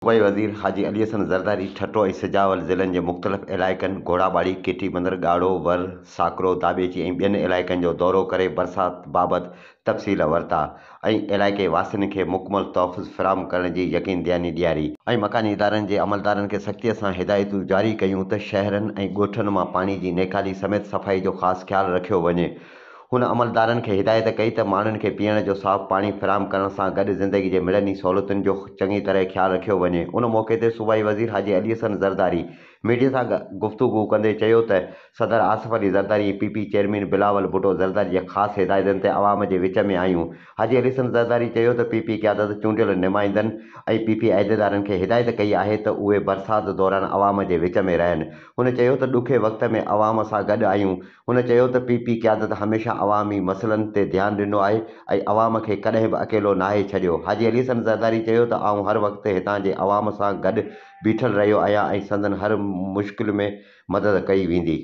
صوبائي وزير حاجي علي حسن زرداري ٺٽو ۽ سجاول ضلعن جي مختلف علائقن گهوڙاٻاڙي، ڪيٽي بندر، ڳاڙهو، ور، ساڪرو، داٻيچي ۽ ٻين علائقن جو دورو ڪري برسات بابت تفصيل ورتا ۽ علائقي واسين کي مڪمل تحفظ فراهم ڪرڻ جي يقين دهاني ڏياري. ۽ مڪاني ادارن جي عملدارن کي سختيء سان هدايتون جاري ڪيون ته شهرن ۽ ڳوٺن مان پاڻي جي نيڪالي سميت صفائي جو خاص خيال رکيو وڃي. هن عملدارن کي هدايت ڪئي ته ماڻهن کي پيئڻ جو صاف پاڻي فراهم ڪرڻ سان گڏ زندگي جي مڙني سهولتن جو چڱي طرح خيال رکيو وڃي. ان موقعي تي صوبائي وزير حاجي علي حسن زرداري ميڊيا سان گفتگو ڪندي چيو ته صدر Asif Ali Zardari ۽ P P chairman Bilawal Bhutto Zardari جي خاص هدايتن تي عوام جي وچ ۾ آهيون. حاجي علي حسن زرداري چيو ته پي پي قيادت چونڊيل نمائندن ۽ پي پي عهديدارن کي هدايت ڪئي آهي ته اهي برسات دوران عوام جي وچ ۾ رهن. هن چيو ته ڏکي وقت ۾ عوام سان گڏ آهيون. هن چيو ته پي پي قيادت هميشه عوامي مسئلن تي ڌيان ڏنو آهي ۽ عوام کي ڪڏهن به اڪيلو ناهي ڇڏيو. حاجي علي حسن زرداري چيو ته آئون هر وقت هتان جي عوام سان گڏ بيٺل رهيو آهيان ۽ سندن هر مشڪل ۾ مدد ڪئي ويندي.